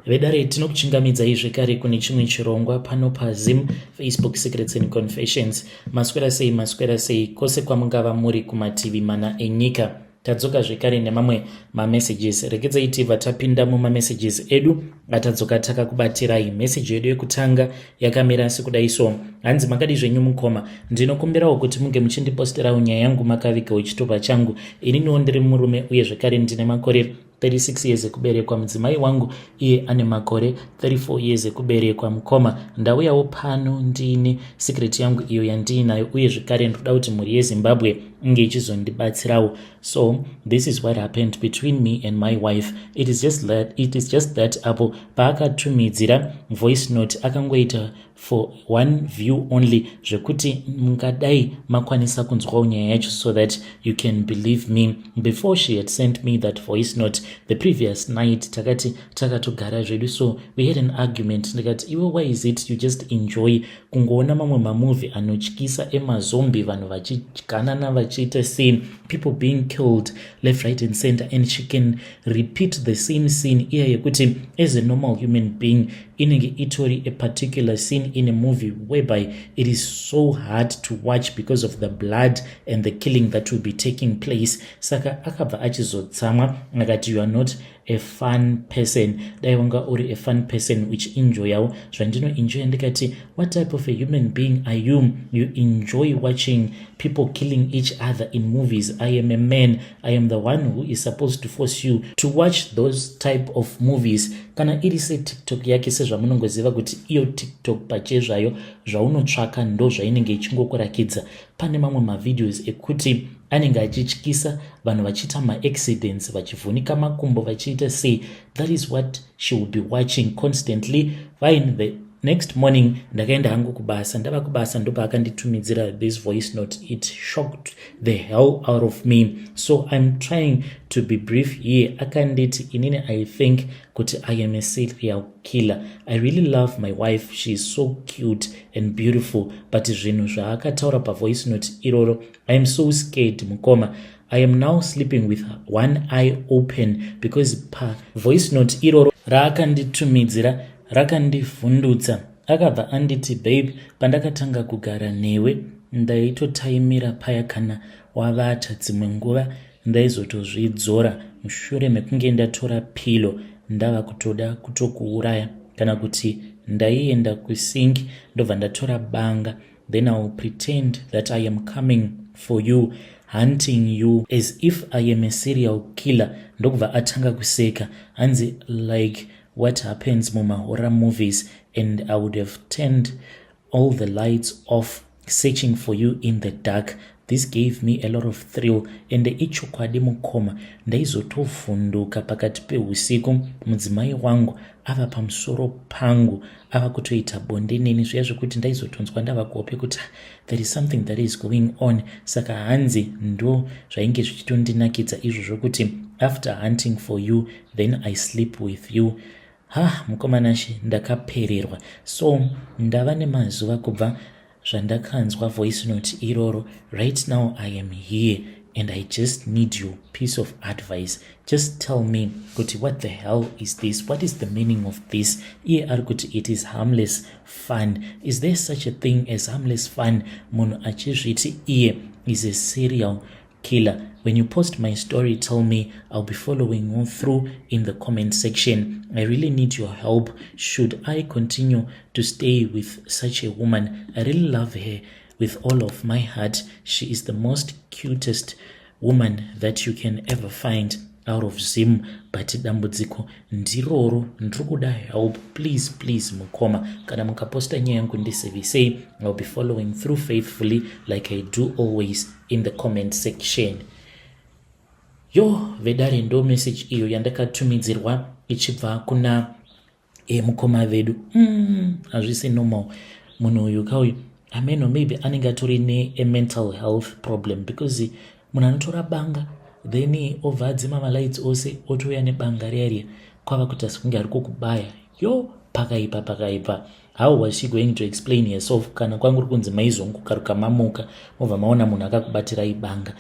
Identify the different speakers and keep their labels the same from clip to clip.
Speaker 1: Vedare, tinokuchingamidzai zvekare kune chimwe chirongwa pano paZim Facebook Secrets and Confessions. Maswera sei, maswera sei kwose kwamungava muri kumativi mana enyika? Tadzoka zvekare nemamwe mamessages. Regedzai tibva tapinda mumamessages edu atadzoka takakubatirai. Meseji yedu yekutanga yakamira sekudai so. Hanzi, "Makadi zvenyu mukoma? Ndinokumbirawo kuti munge muchindiposterawo nyaya yangu makavigawo chitupa changu. Ininiwo ndiri murume uye zvekare ndine makore 36 years ekuberekwa. Mudzimai wangu iye ane makore 34 years ekuberekwa. Mukoma, ndauyawo pano ndiine secret yangu iyo yandiinayo, uye zvekare ndoda kuti mhuri yeZimbabwe inge ichizondibatsirawo. So this is what happened between me and my wife. It is just that apo paakatumidzira voice note, akangoita for one view only, zvekuti mungadai makwanisa kunzwawo nyaya yacho so that you can believe me. Before she had sent me that voice note, the previous night takati takatogara zvedu, so we had an argument. Ndikati, 'Iwe, why is it you just enjoy kungoona mamwe mamovie anotyisa emazombi, vanhu vachidyanana, vachiita sei, people being killed left, right and center?' And she can repeat the same scene iya yekuti as a normal human being inenge itori a particular scene in a movie whereby it is so hard to watch because of the blood and the killing that will be taking place. Saka akabva achizotsamwa akati, 'You are not a fun person. Dai wanga uri a fun person uchienjoyawo zvandinoenjoya.' Ndikati, 'What type of a human being are you? You enjoy watching people killing each other in movies. I am a man. I am the one who is supposed to force you to watch those type of movies.' Kana iri seTikTok yake, sezvamunongoziva kuti iyo TikTok pachezvayo, zvaunotsvaka ndo zvainenge ichingokurakidza. Pane mamwe mavideos ekuti anenge achityisa, vanhu vachiita maaccidents, vachivhunika makumbo, vachiita sei. That is what she will be watching constantly. Fine, the next morning ndakaenda hangu kubasa. Ndava kubasa ndopaakanditumidzira this voice note. It shocked the hell out of me, so I'm trying to be brief here. Akanditi, 'Inini I think kuti I am a serial killer. I really love my wife. She is so cute and beautiful, but zvinhu zvaakataura pavoice note iroro, I am so scared. Mukoma, I am now sleeping with one eye open because pavoice note iroro raakanditumidzira rakandivhundutsa.' Akabva anditi, 'Babe, pandakatanga kugara newe, ndaitotaimira paya kana wavata. Dzimwe nguva ndaizotozvidzora mushure mekunge ndatora pillow, ndava kutoda kutokuuraya, kana kuti ndaienda kusink, ndobva ndatora banga. Then I will pretend that I am coming for you, hunting you as if I am a serial killer.' Ndokubva atanga kuseka. Hanzi, 'Like what happens mumahorror movies, and I would have turned all the lights off, searching for you in the dark. This gave me a lot of thrill. Ende ichokwadi mukoma, ndaizotovhunduka pakati peusiku, mudzimai wangu ava pamusoro pangu, ava kutoita bonde neni, zviya zvekuti ndaizotonzwa ndava kuhope kuti there is something that is going on. Saka hanzi ndo zvainge zvichitondinakidza izvozvo, kuti after hunting for you, then I sleep with you.' Ha, mukomanashe, ndakapererwa. So ndava nemazuva kubva zvandakanzwa voice note iroro. Right now I am here and I just need your piece of advice. Just tell me kuti what the hell is this? What is the meaning of this? Iye ari kuti it is harmless fun. Is there such a thing as harmless fun, munhu achizviti iye is a serial killer? When you post my story, tell me. I'll be following you through in the comment section. I really need your help. Should I continue to stay with such a woman? I really love her with all of my heart. She is the most cutest woman that you can ever find out of Zim, but dambudziko ndiroro. Ndiri kuda help. Please, please, mukoma, kana mukaposta nyaya yangu, ndizivisei. I'll be following through faithfully like I do always in the comment section." Yo, vedare, ndo message iyo yandakatumidzirwa ichibva kuna mukoma vedu. Hazvisi normal. Munhu uyu kauyu, ameno, maybe anenge atori neamental health problem, because munhu anotora banga, then obva adzima malights ose, otouya nebanga riya riya, kwava kuti asi kunge ari kukubaya. Yo, pakaipa, pakaipa. How was she going to explain herself kana kwanguri kunzi maizongokaruka mamuka, mobva maona munhu akakubatirai banga?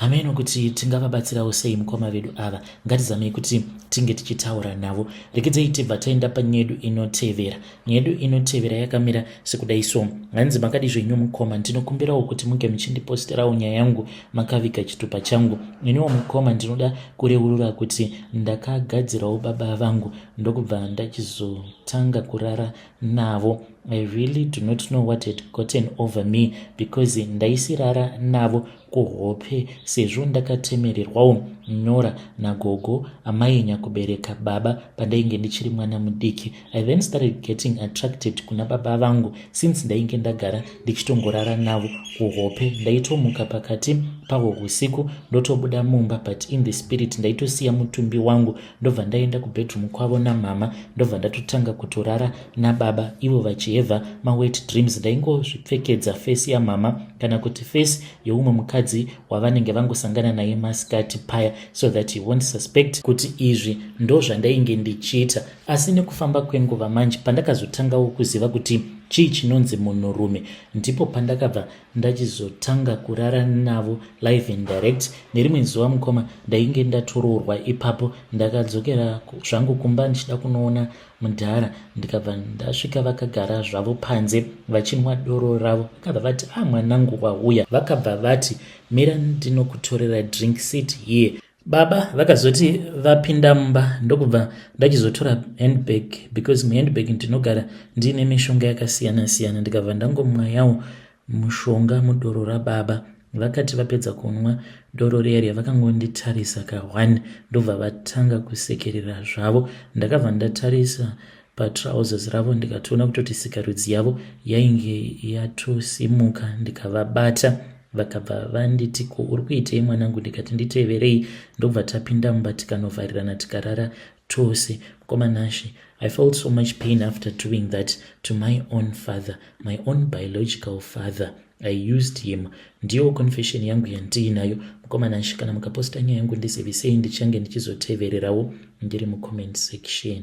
Speaker 1: Hameno kuti tingavabatsirawo sei mukoma vedu ava. Ngatizamei kuti tinge tichitaura navo. Rekedzei tibva taenda panyedu inotevera. Nyedu inotevera yakamira sekudai so. Hanzi makadi zvenyu mukoma, ndinokumbirawo kuti munge muchindiposterawo nyaya yangu makaviga chitupa changu. Iniwo mukoma ndinoda kureurura kuti ndakagadzirawo baba vangu ndokubva ndachizotanga kurara navo. I really do not know what had gotten over me because ndaisirara navo kuhope sezvo ndakatemererwawo nyora nagogo amai nyakubereka baba pandainge ndichiri mwana mudiki. I then started getting attracted kuna baba vangu since ndainge ndagara ndichitongorara navo kuhope. Ndaitomuka pakati pahwo usiku ndotobuda mumba, but in the spirit ndaitosiya mutumbi wangu, ndobva ndaenda kubedroom kwavo namama, ndobva ndatotanga kutorara nababa ivo vachihevha mawet dreams. Ndaingozvipfekedza face yamama kana kuti face yeumwe mukadzi wavanenge vangosangana naye masikati paya, so that he won't suspect kuti izvi ndo zvandainge ndichiita. Asi nekufamba kwenguva manje, pandakazotangawo kuziva kuti chii chinonzi munhurume, ndipo pandakabva ndachizotanga kurara navo live and direct. Nerimwe zuva mukoma, ndainge ndatoroorwa ipapo. Ndakadzokera zvangu kumba ndichida kunoona mudhara, ndikabva ndasvika vakagara zvavo panze vachinwa doro ravo. Vakabva vati, "A ah, mwanangu, wauya." Vakabva vati, "Mira ndinokutorera drink, sit here." Baba vakazoti vapinda mumba, ndokubva ndachizotora handbag, because muhandbag ndinogara ndiine mishonga yakasiyana siyana. Ndikabva ndangomwayawo mushonga mudoro rababa. Vakati vapedza kunwa doro riya, vakangonditarisa ka1, ndobva vatanga kusekerera zvavo. Ndakabva ndatarisa patrousers ravo, ndikatoona kutoti sikarudzi yavo yainge yatosimuka. Ndikavabata, vakabva vanditi, "Ko uri kuitei mwanangu?" Ndikati, "Nditeverei." Ndobva tapinda mumba, tikanovharirana, tikarara tose. Mukoma Nashe, I felt so much pain after doing that to my own father, my own biological father. I used him. Ndiyo confession yangu yandiinayo, mukoma Nashe. Kana mukaposta nyaya yangu, ndizivisei, ndichange ndichizotevererawo ndiri mucomment section.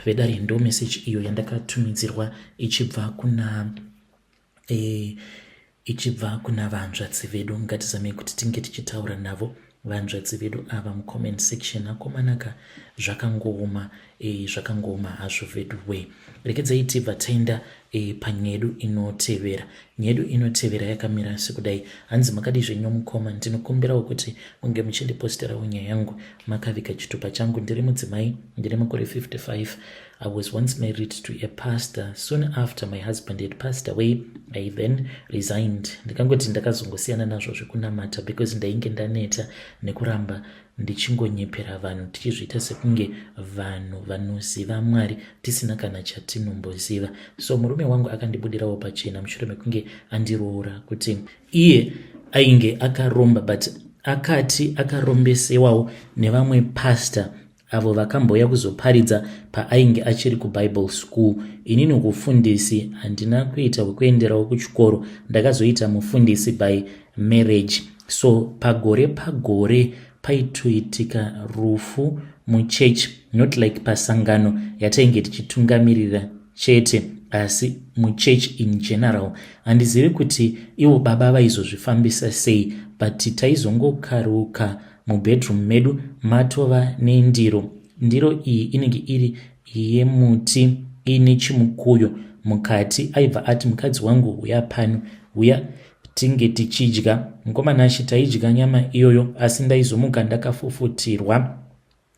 Speaker 1: Vedare, ndo message iyo yandakatumidzirwa ichibva kuna vanzvadzi vedu. Ngatizamei kuti tinge tichitaura navo vanzvadzi vedu ava mucomment section. Akomanaka, zvakangooma hazvo vedu we. Rekedzai tibva taenda panyedu inotevera. Nyedu inotevera yakamira sekudai. Hanzi, "Makadi zvenyu mukoma, ndinokumbirawo kuti munge muchindiposterawo nyaya yangu makaviga chitupa changu. Ndiri mudzimai, ndine makore 55. I was once married to a pastor. Soon after my husband had passed away, I then resigned." Ndikangoti ndakazongosiyana nazvo zvekunamata because ndainge ndaneta nekuramba ndichingonyepera vanhu, tichizviita sekunge vanhu vanoziva Mwari tisina kana chatinomboziva. So murume wangu akandibudirawo pachena mushure mekunge andiroora kuti iye ainge akaromba, but akati akarombesewawo nevamwe pastor avo vakambouya kuzoparidza paainge achiri kubible school. Inini kufundisi handina kuita hwekuenderawo kuchikoro, ndakazoita mufundisi by marriage. So pagore pagore paitoitika rufu muchechi, not like pasangano yatainge tichitungamirira chete, asi muchechi in general. Handizivi kuti ivo baba vaizozvifambisa sei, but taizongokaruka mubedroom medu matova nendiro. Ndiro iyi inenge iri yemuti iine chimukuyo mukati. Aibva ati, 'Mukadzi wangu, huya pano, huya tinge tichidya.' Mukoma Nashe, taidya nyama iyoyo, asi ndaizomuka ndakafufutirwa.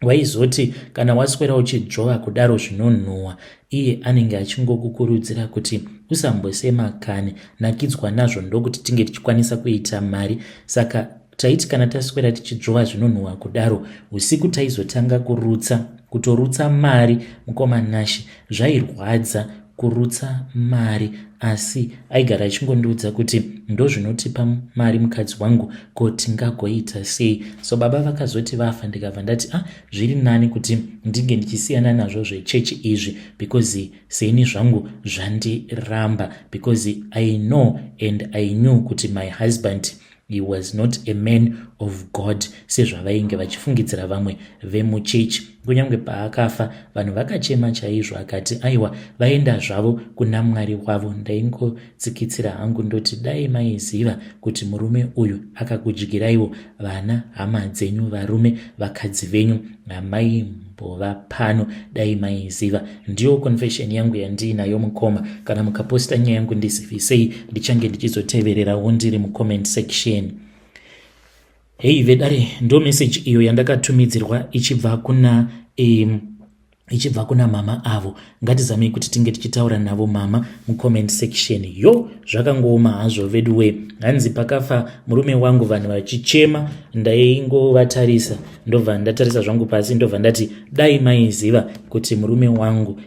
Speaker 1: Waizoti kana waswera uchidzvova kudaro zvinonhuhwa, iye anenge achingokukurudzira kuti usambosema kani, nakidzwa nazvo, ndokuti tinge tichikwanisa kuita mari. Saka taiti kana taswera tichidzvova zvinonhuhwa kudaro usiku, taizotanga kurutsa, kutorutsa mari. Mukoma Nashe, zvairwadza kurutsa mari, asi aigara achingondiudza kuti, 'Ndozvinotipa mari, mukadzi wangu, ko tingagoita sei?' So baba vakazoti vafa, ndikabva ndati, 'Ah, zviri nani kuti ndinge ndichisiyana nazvo zvechechi izvi, because seini zvangu zvandiramba, because I know and I knew kuti my husband, he was not a man of God sezvavainge vachifungidzira vamwe vemuchechi.' Kunyange paakafa vanhu vakachema chaizvo akati aiwa vaenda zvavo kuna Mwari wavo. Ndaingotsikitsira hangu ndoti dai maiziva kuti murume uyu akakudyiraiwo vana hama dzenyu varume vakadzi venyu hamaimbova pano dai maiziva. Ndiyo confession yangu yandiinayo mukoma. Kana mukaposta nyaya yangu ndizivisei ndichange ndichizotevererawo ndiri mucomment section. Hei vedare, ndo message iyo yandakatumidzirwa ichibva kuna ichibva kuna mama avo. Ngatizamei kuti tinge tichitaura navo mama mucomment section. Yo, zvakangooma hazvo vedu we. Hanzi pakafa murume wangu vanhu vachichema, ndaingovatarisa ndobva ndatarisa zvangu pasi ndobva ndati dai maiziva kuti murume wangu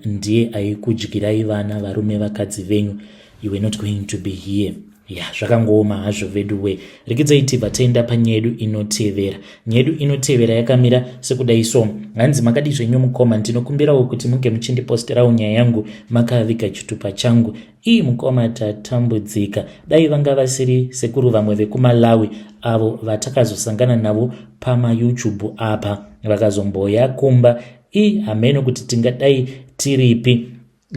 Speaker 1: ndiye aikudyirai vana varume vakadzi venyu, you were not going to be here. Ya, zvakangooma hazvo vedu we. Rekedzai tibva taenda panyaya yedu inotevera. Nyaya yedu inotevera yakamira sekudai so. Hanzi makadi zvenyu mukoma, ndinokumbirawo kuti munge muchindiposterawo nyaya yangu makaviga chitupa changu. Ii mukoma, tatambudzika. Dai vanga vasiri sekuru vamwe vekuMalawi avo vatakazosangana navo pamaYouTube apa vakazomboya kumba, ii hameno kuti tingadai tiripi.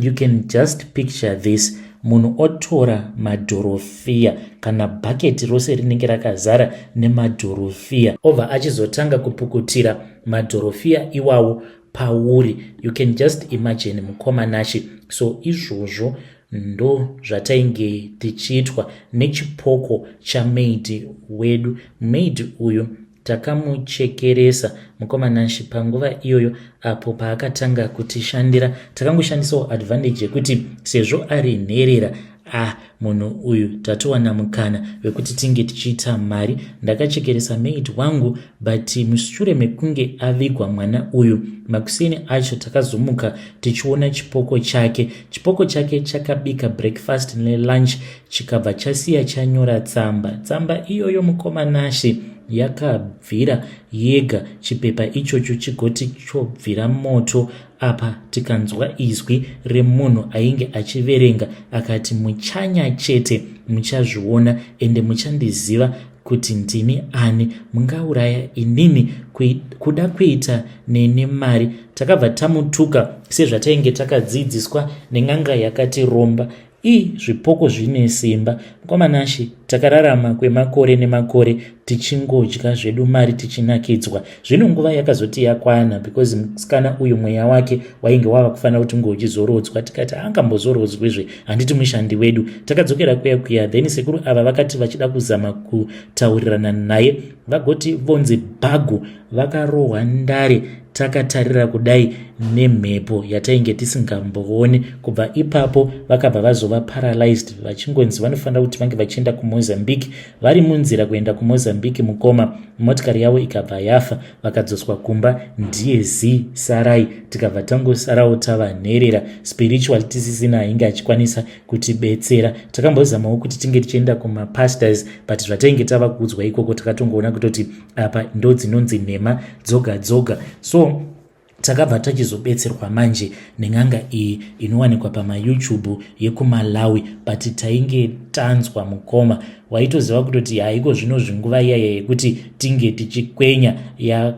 Speaker 1: You can just picture this: munhu otora madhorofiya, kana bhaketi rose rinenge rakazara nemadhorofiya, obva achizotanga kupukutira madhorofiya iwawo pauri. You can just imagine, mukoma Nashi. So izvozvo ndo zvatainge tichiitwa nechipoko chamaid wedu. Maid uyu takamuchekeresa, mukoma Nashi, panguva iyoyo apo paakatanga kutishandira. Takangoshandisawo advantage yekuti sezvo ari nherera, ah, munhu uyu tatowana mukana wekuti tinge tichiita mari. Ndakachekeresa maid wangu, but mushure mekunge avigwa mwana uyu, makuseni acho takazomuka tichiona chipoko chake. Chipoko chake chakabika breakfast nelunch, chikabva chasiya chanyora tsamba. Tsamba iyoyo, mukoma Nashi, yakabvira yega. Chipepa ichocho chigoti chobvira moto apa, tikanzwa izwi remunhu ainge achiverenga akati, "Muchanya chete, muchazviona ende muchandiziva kuti ndini ani. Mungauraya inini kuda kuita neni mari?" Takabva tamutuka sezvatainge takadzidziswa nen'anga yakatiromba. Ii, zvipoko zvine simba, mukoma Nashi. Takararama kwemakore nemakore tichingodya zvedu mari, tichinakidzwa. Zvino nguva yakazoti yakwana, because musikana uyu mweya wake wainge wava kufanira kuti unge uchizorodzwa. Tikati angambozorodzwizve, handiti mushandi wedu? Takadzokera kuya kuya. Then sekuru ava vakati vachida kuzama kutaurirana naye, vagoti vonzi bhagu, vakarohwa ndare takatarira kudai nemhepo yatainge tisingambooni. Kubva ipapo vakabva vazova paralyzed, vachingonzi vanofanira kuti vange vachienda kuMozambique. Vari munzira kuenda kuMozambique, mukoma, motikari yavo ikabva yafa, vakadzoswa kumba. Ndiye zi sarai, tikabva tangosarawo tava nherera spiritual, tisisina ainge achikwanisa kutibetsera. Takambozamawo kuti tinge tichienda kumapastors, but zvatainge tava kuudzwa ikoko takatongoona kutoti apa ndo dzinonzi nhema dzoga dzoga. So takabva tachizobetserwa manje nen'anga iyi inowanikwa pamaYouTube yekuMalawi, but tainge tanzwa, mukoma, waitoziva kutoti haiko zvino zvinguva iyaya yekuti tinge tichikwenya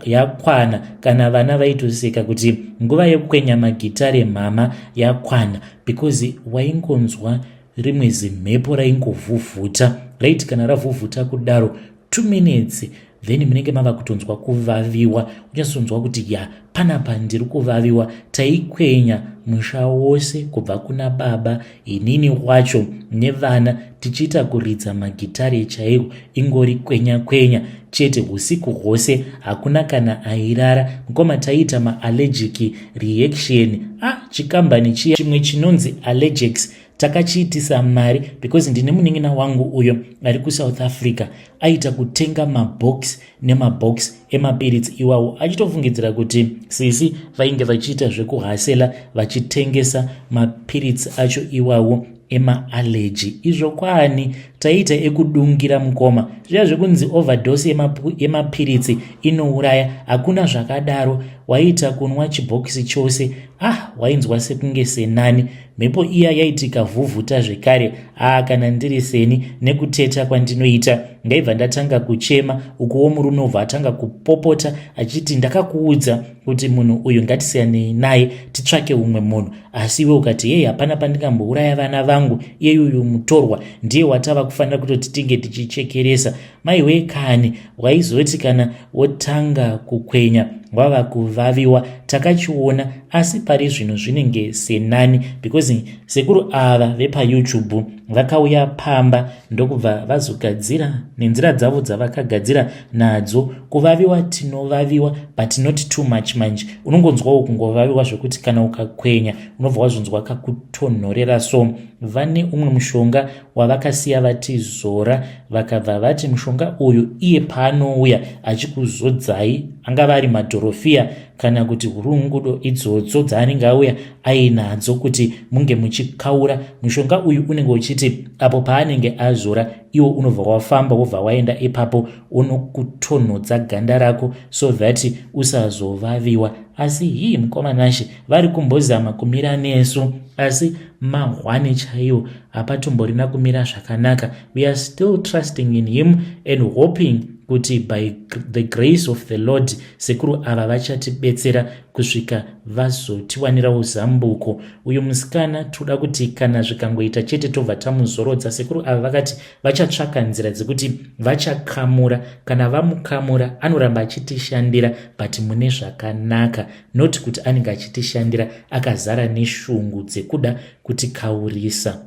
Speaker 1: yakwana. Kana vana vaitoseka kuti nguva yekukwenya magitare mhama yakwana, because waingonzwa rimwe zimhepo raingovhuvhuta. Raiti kana ravhuvhuta kudaro 2 minutes, then munenge mava kutonzwa kuvaviwa, unyatsonzwa kuti ya, panapa ndiri kuvaviwa. Taikwenya musha wose, kubva kuna baba, inini wacho nevana, tichiita kuridza magitare chaiko, ingori kwenya kwenya chete usiku hwose, hakuna kana airara, mukoma. Taiita maallergic reaction. Ah, chikambani chiya chimwe chinonzi Allergex takachiitisa mari, because ndine munin'ina wangu uyo ari kuSouth Africa, aita kutenga mabox nemabox emapiritsi iwawo, achitofungidzira kuti sisi vainge vachiita zvekuhasela vachitengesa mapiritsi acho iwawo emaallergy. Izvo kwaani taiita ekudungira, mukoma. Zviya zvekunzi overdose yemapiritsi inouraya, hakuna zvakadaro. Waiita kunwa chibhokisi chose, ah, wainzwa sekunge senani. Mhepo iya yaitika vhuvhuta zvekare. Ah, kana ndiri seni, nekuteta kwandinoita, ndaibva ndatanga kuchema. Ukuwo murume Murume obva atanga kupopota achiti, "Ndakakuudza kuti munhu uyu ngatisiyanei naye, titsvake umwe munhu, asi iwe ukati, 'Yei, hapana pandingambouraya vana vangu. Iye uyu mutorwa ndiye watava kufanira kutoti tinge tichichekeresa.'" Maiwe kani, waizoti kana wotanga kukwenya wava kuvaviwa. Takachiona, asi pari zvino zvinenge senani because sekuru ava vepaYouTube vakauya pamba ndokubva vazogadzira nenzira dzavo dzavakagadzira nadzo. Kuvaviwa tinovaviwa, but not too much. Manje unongonzwawo kungovaviwa zvokuti kana ukakwenya unobva wazonzwa kakutonhorera. So vane umwe mushonga wavakasiya vatizora, vakabva vati mushonga uyu iye paanouya achikuzodzai, angava ari madhorofiya kana kuti hurungudo idzodzo dzaanenge auya ainadzo kuti munge muchikaura, mushonga uyu unenge uchiti apo paanenge azora iwo unobva wafamba, wobva waenda ipapo unokutonhodza ganda rako so that usazovaviwa. Asi hii, mukomanashe vari kumbozama kumira nesu, asi mahwane chaiwo hapatomborina kumira zvakanaka. We are still trusting in him and hoping kuti by the grace of the Lord sekuru ava vachatibetsera kusvika vazotiwanirawo zambuko. Uyu musikana toda kuti kana zvikangoita chete tobva tamuzorodza. Sekuru ava vakati vachatsvaka nzira dzekuti vachakamura. Kana vamukamura, anoramba achitishandira, but mune zvakanaka, not kuti anenge achitishandira akazara neshungu dzekuda kutikaurisa.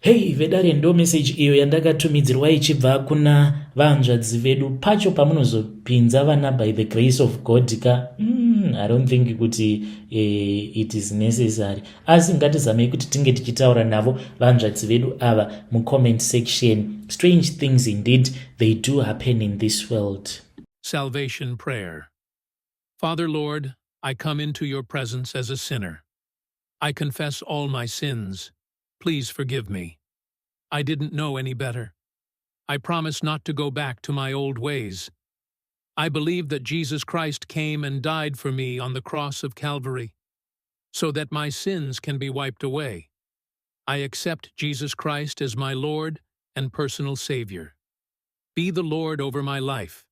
Speaker 1: Hei vedare, ndo meseji iyo yandakatumidzirwa ichibva kuna vanzvadzi vedu. Pacho pamunozopinza vana by the grace of God ka, I don't think kuti it is necessary, asi ngatizamei kuti tinge tichitaura navo vanzvadzi vedu ava mucomment section. Strange things indeed, they do happen in this world.
Speaker 2: Salvation Prayer. Father Lord, I come into your presence as a sinner. I confess all my sins. Please forgive me. I didn't know any better. I promise not to go back to my old ways. I believe that Jesus Christ came and died for me on the cross of Calvary, so that my sins can be wiped away. I accept Jesus Christ as my Lord and personal Savior. Be the Lord over my life.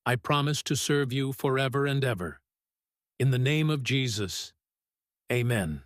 Speaker 2: I promise to serve you forever and ever. In the name of Jesus, Amen.